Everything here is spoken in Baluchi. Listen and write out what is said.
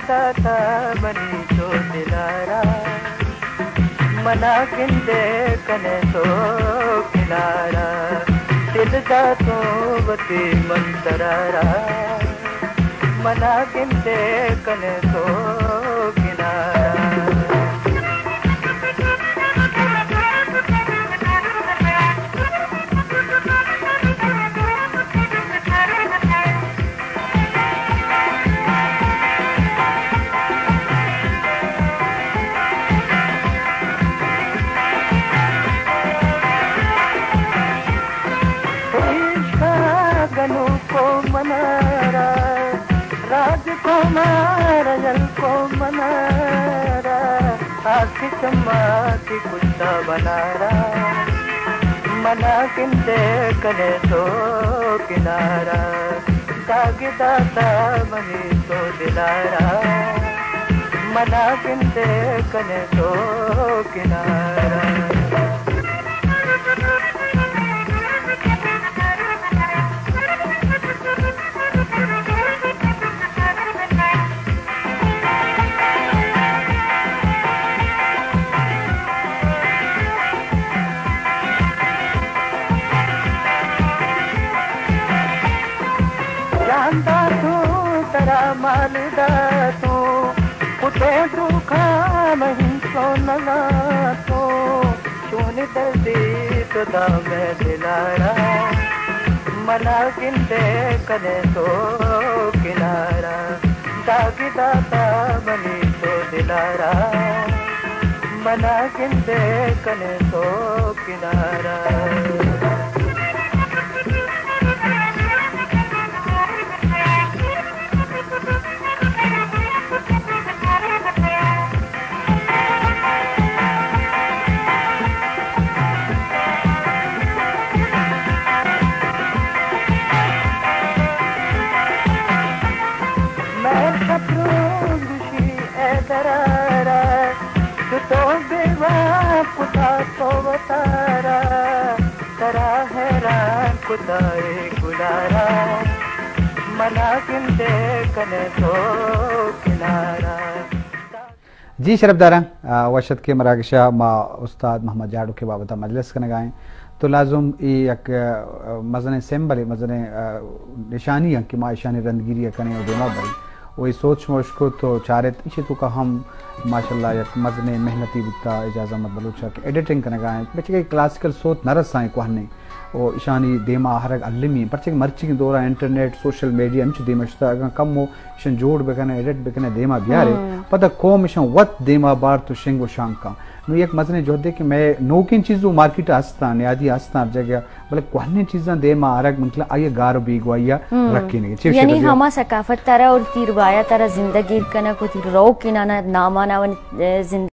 داتا منی تو دلارا، منا گندے کنے تو کنارا، دل داتوں وتی من ترارا، منا گندے کنے تو کنارا۔ عشق گنوکو منارا، راج کو مارا، یل کو منارا، آس چما کی کتا بنارا، منا گندے کنے تو کنارا، داگ داتا منی تو دلارا، منا گندے کنے تو کنارا۔ جان داتوں ترا، مال داتوں، کتے دروکاں مہین سو نزاتوں، چون دردی تو دا مئے دلارا، منا گندے کنے تو کنارا، داگ داتا منی تو دلارا، منا گندے کنے تو کنارا۔ مئے شترو گوشی اے درارا، تو تو بیوہ کتا تو وتارا، ترا حیران کتا اے گلارا، منا گندے کنے تو کنارا۔ جی شرفداراں، آ، وش اتکے مراگشا۔ ما استاد محمد جاڑوک ءِ بابت ءَ مجلس کنگا ایں۔ تو لازم اے یک، آ، مزنیں سمبلے، مزنیں، آ، نشانی ایں کہ ما ایشانی رندگیری ءَ کنیں و دیما بریں۔ و اے سوچ شما اشکت تو چارت، ایشی توکا ہم ماشاءاللہ یک مزنیں محنتی بوتا اعجاز احمد بلوچ ءَ کہ ایڈیٹنگ کنگا ایں۔ بچکے کلاسیکل سوت نہ رسائیں کوہنیں۔ و ایشانی دیما آہرگ المی، پرچہ کہ مرچیگیں دورا انٹرنیٹ، سوشل میڈیا ہمچو دیما شتا، اگاں کمو ایشاں جوڑ بکنیں، ایڈٹ بکنیں، دیما بیارے، ہم۔ پدا قوم ایشاں وت دیما بارت و شنگ و شانگ کن۔ نو یک مزنیں جہدے کہ مئے نوکیں چیز و مارکیٹ ہستاں، نیادی ہستاں ہر جگہ، بلے کوہنیں چیزاں دیما آرگ مطلب آئی گار و بیگواہی ءَ ہم۔ رکینگی۔ چے یعنی شکر دیا؟ ہما ثقافت ترا اور تئی روایت ترا زندگی کنگ و تئی روک انانا نامانا و، اے، زندگی